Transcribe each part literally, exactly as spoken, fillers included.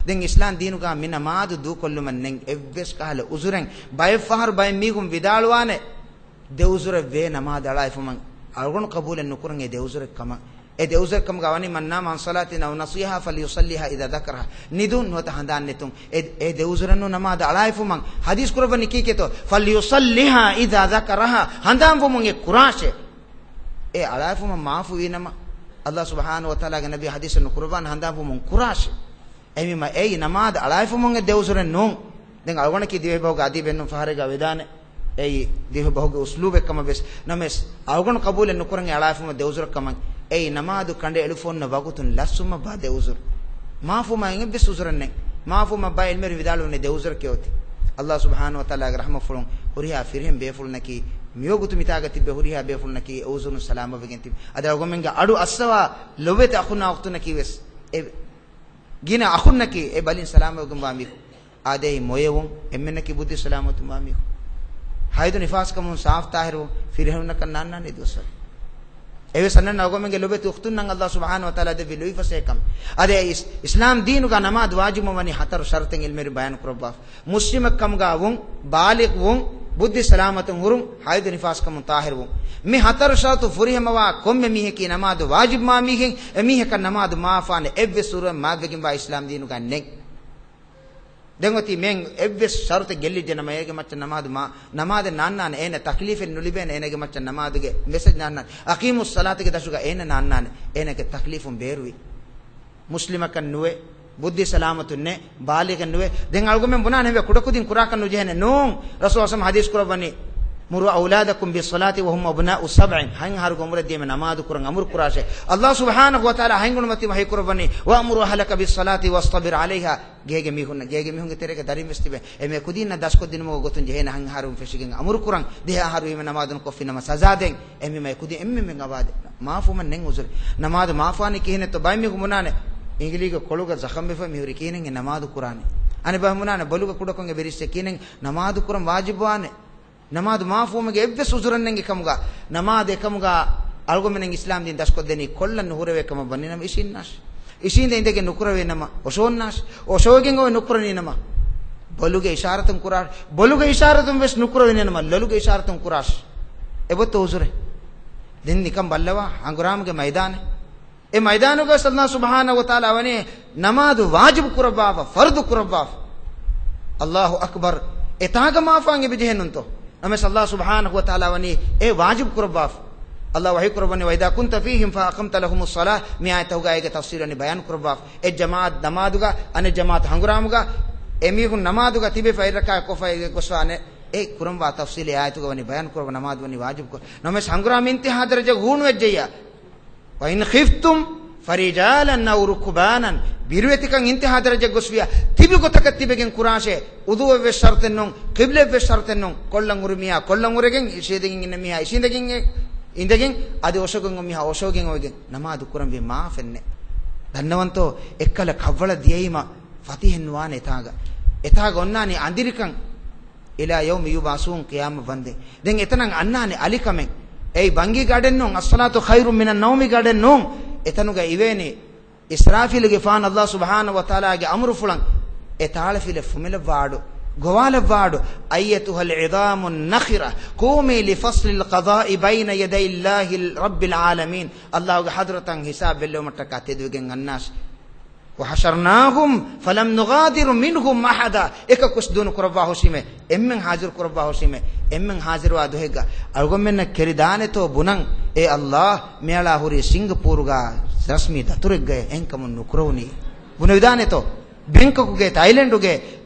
ދެން އިސްލާމް ދީނުގަ މި ނަމާދު ދޫކޮށްލުމަށް ނެތް އެއްވެސް ކަހަލަ އުޒުރެއް. ބައެއް ފަހަރު ބައެއް މީހުން ވިދާޅުވާނެ، ދެ އުޒުރެއް ވޭ ނަމާދު އަޅާއިފުމަށް، އަޅުގަނޑު ޤަބޫލެއް ނުކުރަން އެ ދެ އުޒުރެއް ކަމަށް. އެ ދެ އުޒުރެއް ކަމުގަ ވަނީ، "من نام عن صلاة أو نسيها فليصلها إذا ذكرها." ނިދުން ނުވަތަ ހަނދާން ނެތުން. އެ، އެ ދެ އުޒުރެއް ނޫން ނަމާދު އަޅާއިފުމަށް. ޙަދީޘް ކުރައްވަނީ ކީކޭތޯ؟ "فليصلها إذا ذكرها." ހަނދާން ވުމުން އެ ކުރާށޭ. އެ އަޅާއިފުމަށް މާފު ވީ ނަމަ، ﷲ ސުބްޙާނަހޫ ވަތަޢާލާގެ ނަބީ ޙަދީޘެއް ނުކުރައްވާނެ ހަނދާން ވުމުން ކުރާށޭ. އެހެންވީމަ އެއީ ނަމާދު އަޅާއިފުމުން އެ ދެ އުޒުރެއް ނޫން. ދެން އަޅުގަނޑަކީ ދިވެހިބަހުގެ އަދީބެއް ނޫން ފަހަރެއްގަ ވެދާނެ. އެއީ ދިވެހިބަހުގެ އުސްލޫބެއް ކަމަށް ވެސް. ނަމަވެސް، އަޅުގަނޑު ޤަބޫލެއް ނުކުރަން އެ އަޅާއިފުމަށް ދެ އުޒުރެއް ކަމަށް. އެއީ ނަމާދު ކަނޑައެޅިފަ އޮންނަ ވަގުތުން ލަސްވުމަށް ވާ ދެ އުޒުރު. މާފުވުމަށް އެއްވެސް އުޒުރެއް ނެތް. މާފުވުމަށް ބައެއް ޢިލްމުވެރިން ވިދާޅުވަނީ ދެ އުޒުރަކީ އޮތީ. ﷲ ސުބްޙާނަހޫ ވަތަޢާލާގެ ރަޙްމަތްފުޅުން ހުރިހާ ފިރިހެން ބޭފުޅުންނަކީ، މިވަގުތު މިތާގަ ތިއްބެވި ހުރިހާ ބޭފުޅުންނަކީ އެ އުޒުރުން ސަލާމަތްވެގެން ތިބި. އަދި އަޅުގަނޑުމެންގެ އަޑު އައްސަވާ ލޮބުވެތި އަޚުންނާ އުޚްތުންނަކީ ވެސް އެ ގިނަ އަޚުންނަކީ އެ ބަލިން ސަލާމަތްވެގެންވާ މީހުން. އާދެ، އެއީ މޮޔަވުން، އެންމެންނަކީ ބުއްދި ސަލާމަތުންވާ މީހުން. ހައިދު ނިފާސްކަމުން ސާފު ތާހިރުވުން، ފިރިހެނުންނަކަށް ނާންނާނެ ދުވަސްވަރު. އެވެސް އަންނަން އަޅުގަނޑުމެންގެ ލޮބުވެތި އުޚްތުންނަށް ﷲ ސުބްޙާނަހޫ ވަތަޢާލާ ދެއްވި ލުއިފަސޭހަކަން. އަދި އިސް-، އިސްލާމް ދީނުގަ ނަމާދު ވާޖިބުވަނީ ހަތަރު ޝަރުޠެއް ޢިލްމުވެރިން ބަޔާން ކުރައްވާފަ. މުސްލިމެއްކަމުގަ ވުން، ބާލިޣް ވުން، ބުއްދި ސަލާމަތުން ހުރުން، ހައިދު ނިފާސްކަމުން ޠާހިރުވުން. މި ހަތަރު ޝަރުޠު ފުރިހަމަވާ ކޮންމެ މީހަކީ ނަމާދު ވާޖިބުވާ މީހެއް. އެމީހަކަށް ނަމާދު މާފާނެ އެއްވެސް އުޒުރެއް މާތްވެގެންވާ އިސްލާމް ދީނުގަ ނެތް. ދެން އޮތީ މި އެއްވެސް ޝަރުޠެއް ގެއްލިއްޖެ ނަމަ އޭގެ މައްޗަށް ނަމާދު މާ-، ނަމާދެއް ނާންނާނެ، އޭނަ ތަކްލީފެއް ނުލިބޭނެ، އޭނަގެ މައްޗަށް ނަމާދުގެ މެސެޖް ނާންނާނެ. އަޤީމުއްޞަލާތުގެ ދަށުގަ އޭނަ ނާންނާނެ، އޭނަގެ ތަކްލީފުން ބޭރުވި. މުސްލިމަކަށް ނުވެ، ބުއްދި ސަލާމަތުން ނެ، ބާލިޣެއް ނުވެ. ދެން އަޅުގަމެން ބުނާނެ ހެވެ ކުޑަކުދިން ކުރާކަށް ނުޖެހޭނެ. ނޫން. ރަސޫލު ސަމް ޙަދީޘް ކުރައްވަނީ، "مروا أولادكم بالصلاة وهم أبناء سبع." ހަތް އަހަރުގެ އުމުރަށް ދިޔަމެ ނަމާދު ކުރަން އަމުރު ކުރާށޭ. ﷲ ސުބްޙާނަހޫ ވަތަޢާލާ ހަތް ގުނަ މަތިން ވަޙީ ކުރައްވަނީ، "وأمر أهلك بالصلاة واصطبر عليها." ގޭގެ މީހުންނަށް، ގޭގެ މީހުންގެ ތެރޭގަ ދަރިން ވެސް ތިބޭ. އެމެ ކުދީންނަށް ދަސްކޮށްދިނުމުގެ ގޮތުން ޖެހޭނެ ހަތް އަހަރުން ފެށިގެން އަމުރު ކުރަން. ދިހަ އަހަރު ވީމަ ނަމާދު ނުކޮށްފިނަމަ ސަޒާ ދޭން. އެހެންވީމަ އެ ކުދިން އެންމެން އަބާދެ މާފުމަށް ނެތް އުޒުރެއް. ނަމާދު މާފުވާނީ ކިހިނެއްތޯ؟ ބައެއް މީހުން ބުނާނެ، އިނގިލީގެ ކޮޅުގަ ޒަޚަމްވެފަ މިހުރި ކިހިނެއް އެ ނަމާދު ކުރާނެ؟ އަނެއް ބައެއް ބުނާނެ، ބޮލުގަ ކުޑަކޮށް އެ ވެރިއްސެ ކިހިނެއް ނަމާދު ކުރަން ވާޖިބުވާނެ؟ ނަމާދު މާފުވުމުގެ އެއްވެސް އުޒުރެއް ނެތް އެކަމުގަ، ނަމާދު އެކަމުގަ އަޅުގަނޑުމެން އިސްލާމް ދީން ދަސްކޮށްދެނީ ކޮށްލަން ނުހުރެވޭ ކަމަށް ވަނީ ނަމަ އިށީންނާށި. އިށީނދެ އިނދެގެން ނުކުރެވޭ ނަމަ އޮށޯންނާށި. އޮށޯގެން އޮވެ ނުކުރަނީ ނަމަ ބޮލުގެ އިޝާރަތުން ކުރާށި. ބޮލުގެ އިޝާރަތުން ވެސް ނުކުރެވޭ ނަމަ ލޮލުގެ އިޝާރަތުން ކުރާށި. އެބައޮތްތޯ އުޒުރެއް؟ ދެން ނިކަން ބައްލަވާ ހަނގުރާމަގެ މައިދާނެއް. އެ މައިދާނުގަ ﷲ ސުބްޙާނަހޫ ވަތަޢާލާ ވަނީ ނަމާދު ވާޖިބު ކުރައްވާފަ، ފަރުޟު ކުރައްވާފަ. ﷲ އަކްބަރު. އެތާގަ މާފާން އެބިޖެހެނުންތޯ؟ ނަމަވެސް ﷲ ސުބްޙާނަހޫ ވަތަޢާލާ ވަނީ އެ ވާޖިބު ކުރައްވާފަ. ﷲ ވަޙީ ކުރައްވަނީ، "وإذا كنت فيهم فأقمت لهم الصلاة." މި އާޔަތްތަކުގަ އޭގެ ތަފްސީލު ވަނީ ބަޔާން ކުރައްވާފަ. އެއް ޖަމާޢަތް ނަމާދުގަ، އަނެއް ޖަމާޢަތް ހަނގުރާމުގަ، އެމީހުން ނަމާދުގަ ތިބެފަ އެއް ރަކާތް ކޮށްފަ އެ ގޮސްފާނެ. އެ ކުރަންވާ ތަފްސީލު އާޔަތުގަ ވަނީ ބަޔާން ކުރައްވާ ނަމާދު ވަނީ ވާޖިބު ކުރަން. ނަމަވެސް ހަނގުރާމަ އިންތިހާ ދަރަޖަ ހޫނުވެއްޖެއްޔާ. "وإن خفتم فرجالا أو ركبانا." ބިރުވެތިކަން އިންތިހާ ދަރަޖަ ގޮސްފިއްޔާ، ތިބި ގޮތަކަށް ތިބެގެން ކުރާށޭ. އުޟޫއެއްވެސް ޝަރުޠެއް ނޫން، ޤިބްލައެއްވެސް ޝަރުޠެއް ނޫން. ކޮށްލަން ހުރި މީހާ ކޮށްލަން ހުރެގެން، އިށީދެގެން އިންނަ މީހާ އިށީދެގެން އެ-، އިނދެގެން، އަދި އޮށޯގެން އޮތް މީހާ އޮށޯގެން އޮވެގެން ނަމާދު ކުރަންވީ މާފެއް ނެތް. ދަންނަވަންތޯ، އެއްކަލަ ކަށްވަޅަށް ދިޔައީމަ ފަތިހެއް ނުވާނެ އެތާގަ. އެތާގަ އޮންނާނީ އަނދިރިކަން. "إلى يوم يبعثون" ޤިޔާމަތް ވަންދެން. ދެން އެތަނަށް އަންނާނެ އަލިކަމެއް. އެއީ ބަންގީގެ އަޑެއް ނޫން، "الصلاة خير من النوم" ގެ އަޑެއް ނޫން. އެތަނުގަ އިވޭނީ އިސްރާފީލުގެފާނު ﷲ ސުބްޙާނަހޫ ވަތަޢާލާގެ އަމުރުފުޅަށް އެ ތާޅަފިލަ ފުމެލައްވާ އަޑު، ގޮވާލައްވާ އަޑު. "أيتها العظام النخرة قومي لفصل القضاء بين يدي الله رب العالمين." ﷲ ގެ ޙަޟްރަތަށް ހިސާބު ބެއްލެވުމަށްޓަކާ ތެދުވެގެން އަންނާށި. "وحشرناهم فلم نغادر منهم أحدا." އެކަކުސް ދޫނު ކުރައްވާ ހުށީމޭ، އެންމެން ޙާޟިރު ކުރައްވާ ހުށީމޭ، އެންމެން ޙާޟިރުވާ ދުވަހެއްގަ އަޅުގަނޑުމެންނަށް ކެރިދާނެތޯ ބުނަން، އޭ ﷲ، މިއަޅާ ހުރީ ސިންގަޕޫރުގަ ރަސްމީ ދަތުރެއްގައޭ، އެހެންކަމުން ނުކުރެވުނީ. ބުނެވިދާނެތޯ؟ ބެންކޮކުގެ، ތައިލެންޑުގެ،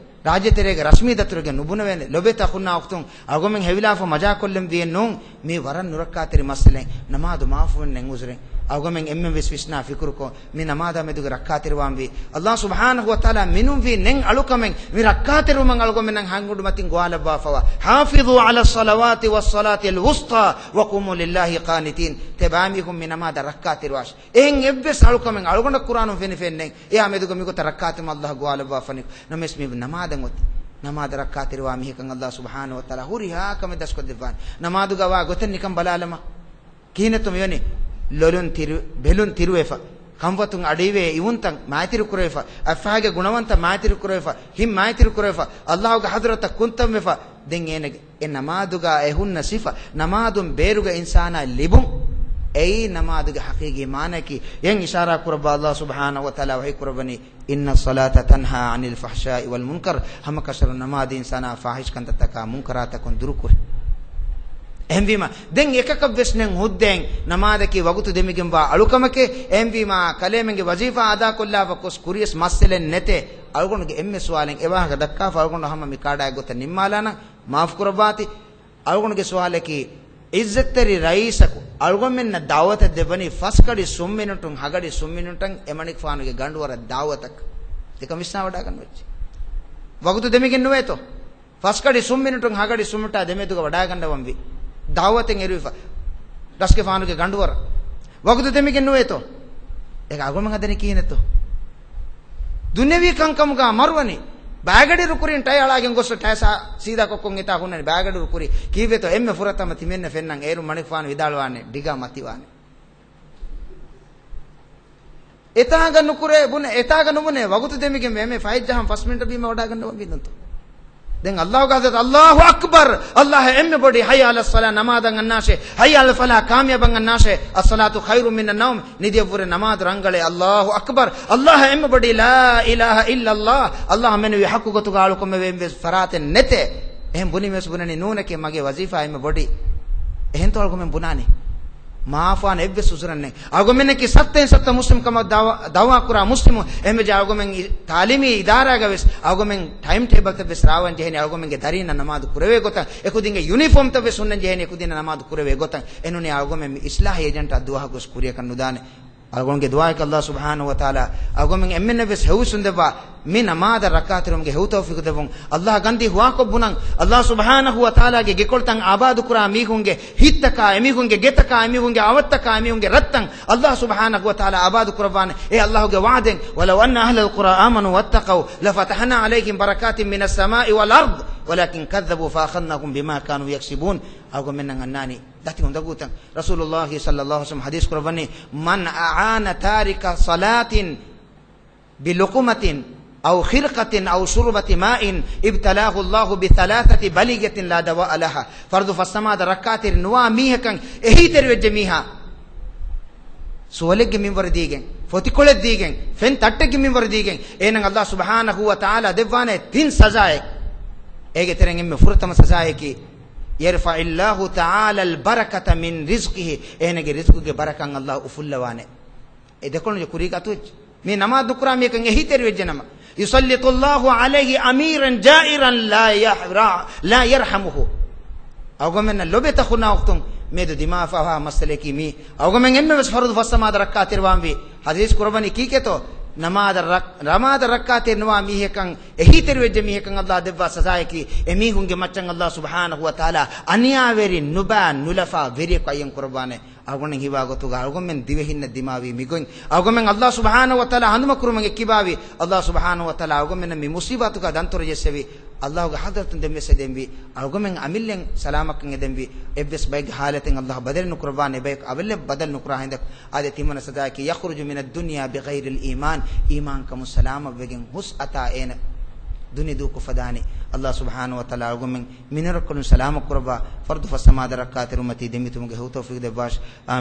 ރާއްޖެތެރޭގެ ރަސްމީ ދަތުރެއްގަ ނުބުނެވޭނެ. ލޮބުވެތި އަޚުންނާ އުޚްތުން، އަޅުގަމެން ހެވިލާފަ މަޖާކޮށްލެން ވީއެއްނޫން. މީ ވަރަށް ނުރައްކާތެރި މައްސަލައެއް. ނަމާދު މާފުވަން ނެތް އުޒުރެއް. އަޅުގަމެން އެންމެން ވެސް ވިސްނާ ފިކުރުކޮށް، މި ނަމާދާ މެދުގަ ރައްކާތެރިވާންވީ. ﷲ ސުބްޙާނަހޫ ވަތަޢާލާ މިނުންވީ ނެތް އަޅުކަމެއް. މި ރައްކާތެރިވުމަށް އަޅުގަމެންނަށް ހަނގުޑު މަތިން ގޮވާލައްވާފަވާ. "حافظوا على الصلوات والصلاة الوسطى وقوموا لله قانتين." ތިބާމީހުން މި ނަމާދަށް ރައްކާތެރިވާށި. އެހެން އެއްވެސް އަޅުކަމެއް އަޅުގަނޑަށް ޤުރްއާނުން ފެނިފައެއް ނެތް. އެއާ މެދުގަ މިގޮތަށް ރައްކާތެރިވުމަށް ﷲ ގޮވާލައްވާފަނިކޮށް. ނަމަވެސް މި ނަމާދަށް އޮތީ. ނަމާދަށް ރައްކާތެރިވާ މީހަކަށް ﷲ ސުބްޙާނަހޫ ވަތަޢާލާ ހުރިހާ ކަމެއް ދަސްކޮށްދެއްވާނެ. ނަމާދުގަ ވާ ގޮތެއް ނިކަން ބަލާލަމާ. ކިހިނެއްތޯ މިވަނީ؟ ލޮލުން ތިރި-، ބެލުން ތިރިވެފަ. ކަންފަތުން އަޑުއިވޭ އިވުންތައް މާތިރި ކުރެވިފަ، އަތްފަހަގެ ގުނަވަންތައް މާތިރި ކުރެވިފަ، ހިތް މާތިރި ކުރެވިފަ، އައްލާހުގެ ޙަޟްރަތަށް ކުންތައް ވެފަ، ދެން އޭނަގެ އެ ނަމާދުގަ އެ ހުންނަ ސިފަ، ނަމާދުން ބޭރުގަ އިންސާނާ ލިބުން، އެއީ ނަމާދުގެ ޙަޤީޤީ މާނައަކީ. އެހެން އިޝާރާ ކުރައްވާ އައްލާހު ސުބްޙާނަހު ވަ ތަޢާލާ ވަޙީ ކުރައްވަނީ، إن الصلاة تنهى عن الفحشاء والمنكر، ހަމަކަށަވަރުން ނަމާދު އިންސާނާ ފާޙިޝް ކަންތައްތަކާ، މުންކަރާތަކުން ދުރުކުރޭ. އެހެންވީމަ، ދެން އެކަކަށްވެސް ނެތް ހުއްދައެއް، ނަމާދަކީ ވަގުތު ދެމިގެންވާ އަޅުކަމެކޭ. އެހެންވީމަ، ކަލޭމެންގެ ވަޒީފާ އަދާކޮށްލާފަ ގޮސް ކުރިޔަސް މައްސަލައެއް ނެތޭ. އަޅުގަނޑުގެ އެންމެ ސުވާލެއް، އެ ވާހަކަ ދައްކާފަ އަޅުގަނޑު ހަމަ މި ކާޑާގެ ގޮތަށް ނިންމާލާނަން، މާފު ކުރައްވާތި. އަޅުގަނޑުގެ ސުވާލަކީ، ޢިއްޒަތްތެރި ރައީސަކު އަޅުގަނޑުމެންނަށް ދަޢުވަތެއް ދެއްވަނީ ފަސް ކަޑި ސުން މިނިޓުން ހަ ކަޑި ސުން މިނިޓަށް އެމަނިކުފާނުގެ ގަނޑުވަރަށް ދަޢުވަތަކަށް. އެކަން ވިސްނާވަޑައިގަންނަވައްޗެ. ވަގުތު ދެމިގެން ނުވޭތޯ؟ ފަސް ކަޑި ސުން މިނިޓުން ހަ ކަޑި ސުން މިނިޓާ ދެމެދުގަ ވަޑައިގަންނަވަންވީ. ދަޢުވަތެއް އެރުވިފަ. ރަސްގެފާނުގެ ގަނޑުވަރަށް. ވަގުތު ދެމިގެން ނުވޭތޯ؟ އޭގަ އަޅުގަނޑުމެން ހަދަނީ ކިހިނެއްތޯ؟ ދުނިޔަވީ ކަންކަމުގަ މަރުވަނީ. ބައިގަޑިއިރު ކުރިން ޓައި އަޅާގެން ގޮސް ޓައި ސާ-، ސީދާ ކޮށްކޮށް އެތާ ހުންނަނީ. ބައިގަޑިއިރު ކުރި ކީއްވެތޯ؟ އެންމެ ފުރަތަމަ ތިމެންނަށް ފެންނަން. އޭރު މަނިކުފާނު ވިދާޅުވާނެ، ޑިގާ މަތިވާނެ. އެތާގަ ނުކުރޭ ބުނެ، އެތާގަ ނުބުނޭ، ވަގުތު ދެމިގެން ވޭ، މެ ފައި ޖަހަން ފަސް މިނިޓަށް ބީމަ ވަޑައިގަންނަވަން ވީ ނޫންތޯ؟ ދެން އައްލާހުގެ ޙަޟްރަތަށް، އައްލާހު އަކްބަރު، އައްލާހަށް އެންމެ ބޮޑީ، ޙައްޔަ ޢަލައްޞަލާ، ނަމާދަށް އަންނާށޭ، ޙައްޔަ ޢަލަލް ފަލާޙް، ކާމިޔާބަށް އަންނާށޭ، އައްޞަލާތު ޚައިރުން މިނައްނައުމް، ނިދިއަށްވުރެ ނަމާދު ރަނގަޅޭ، އައްލާހު އަކްބަރު، އައްލާހަށް އެންމެ ބޮޑީ، ލާ އިލާހަ އިއްލައްލާހް، އައްލާހަށް މެނުވީ ޙައްޤު ގޮތުގަ އަޅުކަމެއް ވެސް ފަރާތެއް ނެތޭ. އެހެން ބުނީމަ ވެސް ބުނަނީ ނޫނެކޭ، މަގޭ ވަޒީފާ އެންމެ ބޮޑީ. އެހެންތޯ އަޅުގަމެން ބުނާނީ؟ މާފާން އެއްވެސް ޢުޛުރެއް ނެތް. އަޅުގަމެންނަކީ ސައްތައިން ސައްތަ މުސްލިމް ކަމަށް ދަޢު-، ދަޢުވާ ކުރާ މުސްލިމު. އެހެންވެއްޖެ އަޅުގަމެން ތާލީމީ އިދާރާގަ ވެސް އަޅުގަމެން ޓައިމް ޓޭބަލްތައް ވެސް ރާވަން ޖެހެނީ އަޅުގަމެންގެ ދަރީންނަށް ނަމާދު ކުރެވޭ ގޮތަށް. އެކުދިންގެ ޔުނީފޯމްތައް ވެސް ހުންނަން ޖެހެނީ އެކުދިންނަށް ނަމާދު ކުރެވޭ ގޮތަށް. އެނޫނީ އަޅުގަމެން މި އިޞްލާޙީ އެޖެންޓާ ދުވަހަކު ވެސް ކުރިޔަކަށް ނުދާނެ. އަޅުގަނޑުގެ ދުޢާއަކީ އައްލާހު ސުބްޙާނަހު ވަ ތަޢާލާ އަޅުގަމެން އެންމެންނަށް ވެސް ހެޔޮ ހުސްނު ދެއްވާ މި ނަމާދަށް ރައްކާތެރިވުމުގެ ހެޔޮ ތައުފީޤު ދެއްވުން. އައްލާހަށް ގަންދީ ހުވާކޮށް ބުނަން. އައްލާހު ސުބްޙާނަހު ވަ ތަޢާލާގެ ގެކޮޅުތައް އާބާދުކުރާ މީހުންގެ ހިތްތަކާ، އެމީހުންގެ ގެތަކާ، އެމީހުންގެ އަވަށްތަކާ، އެމީހުންގެ ރަށްތައް އައްލާހު ސުބްޙާނަހު ވަ ތަޢާލާ އާބާދު ކުރައްވާނެ. އޭ އައްލާހުގެ ވަޢުދެއް، ولو أن أهل القرى آمنوا واتقوا لفتحنا عليهم بركات من السماء والأرض ولكن كذبوا فأخذناهم بما كانوا يكسبون. އަޅުގަމެންނަށް އަންނާނީ ދަތި އުނދަގޫތައް. ރަސޫލުﷲ ޞައްލަﷲު ޢަލައިހި ވަސައްލަމަ ޙަދީޘް ކުރައްވަނީ، من أعان تارك صلاة بلقمة أو خرقة أو شربة ماء ابتلاه الله بثلاثة بلية لا دواء لها. ފަރުޟު ފަސް ނަމާދަށް ރައްކާތެރި ނުވާ މީހަކަށް އެހީތެރިވެއްޖެ މީހާ ސުވަލެއްގެ މިންވަރު ދީގެން، ފޮތިކޮޅެއް ދީގެން، ފެން ތައްޓެއްގެ މިންވަރު ދީގެން، އޭނައަށް އައްލާހު ސުބްޙާނަހު ވަ ތަޢާލާ ދެއްވާނެ ތިން ސަޒާއެއް. އޭގެ ތެރެއިން އެންމެ ފުރަތަމަ ސަޒާއަކީ، يرفع الله تعالى البركة من رزقه، އޭނަގެ ރިޒްޤުގެ ބަރަކާތް އައްލާހު އުފުއްލަވާނެ. އެ ދެކޮޅު ކުރީގަ އަތުވެއްޖެ. މި ނަމާދު ނުކުރާ މީހަކަށް އެހީތެރިވެއްޖެ ނަމަ، يسلط الله عليه أميرا جائرا لا يح-، لا يرحمه. އަޅުގަމެންނަށް ލޮބެތި އަޚުންނާ އުޚްތުން، މިއަދު ދިމާވާ މައްސަލައަކީ މީ. އަޅުގަމެން އެންމެވެސް ފަރުޟު ފަސް ނަމާދަށް ރައްކާތެރިވާންވީ. ޙަދީޘް ކުރައްވަނީ ކީކޭތޯ؟ ނަމާދަށް ރައް-، ނަމާދަށް ރައްކާތެރި ނުވާ މީހަކަށް އެހީތެރިވެއްޖެ މީހަކަށް އައްލާހު ދެއްވާ ސަޒާއަކީ، އެމީހުންގެ މައްޗަށް އައްލާހު ސުބްޙާނަހު ވަ ތަޢާލާ އަނިޔާވެރި ނުބައި ނުލަފާ ވެރިޔަކު އައްޔަން ކުރައްވާނެ. އަޅުގަނޑުމެން ހީވާ ގޮތުގަ އަޅުގަނޑުމެން ދިވެހިންނަށް ދިމާވީ މިގޮތް. އަޅުގަނޑުމެން އައްލާހު ސުބްޙާނަހު ވަ ތަޢާލާ ހަނދުމަކުރުމުން އެއްކިބާވީ. އައްލާހު ސުބްޙާނަހު ވަ ތަޢާލާ އަޅުގަނޑުމެންނަށް މި މުޞީބާތުގަ ދަންތޮރަ ޖެއްސެވީ. އައްލާހުގެ ޙަޟްރަތުން ދެންވެސް އެދެންވީ. އަޅުގަނޑުމެން އަމިއްލައިން ސަލާމަތްކަން އެދެންވީ. އެއްވެސް ބައެއްގެ ޙާލަތެއް އައްލާހު ބަދަލެއް ނުކުރައްވާނެ. ބަޔަކު އަވަލެއް ބަދަލު ނުކުރާ ހިނދަކު. އާދެ، ތިންވަނަ ސަޒާއަކީ، يخرج من الدنيا بغير الإيمان، އީމާންކަމުން ސަލާމަތްވެގެން ހުސް އަތާ އޭނަ ދުނިދޫކޮށް ފަދާނީ. އައްލާހު ސުބްޙާނަހު ވަ ތަޢާލާ އަޅުގަނޑުމެން މިނެރަކުން ސަލާމަތް ކުރައްވާ، ފަރުޟު ފަސް ނަމާދަށް ރައްކާތެރިވުމަށް ދެމިތުމުގެ ހެޔޮ ތައުފީޤު ދެއްވާށި. އާމީން.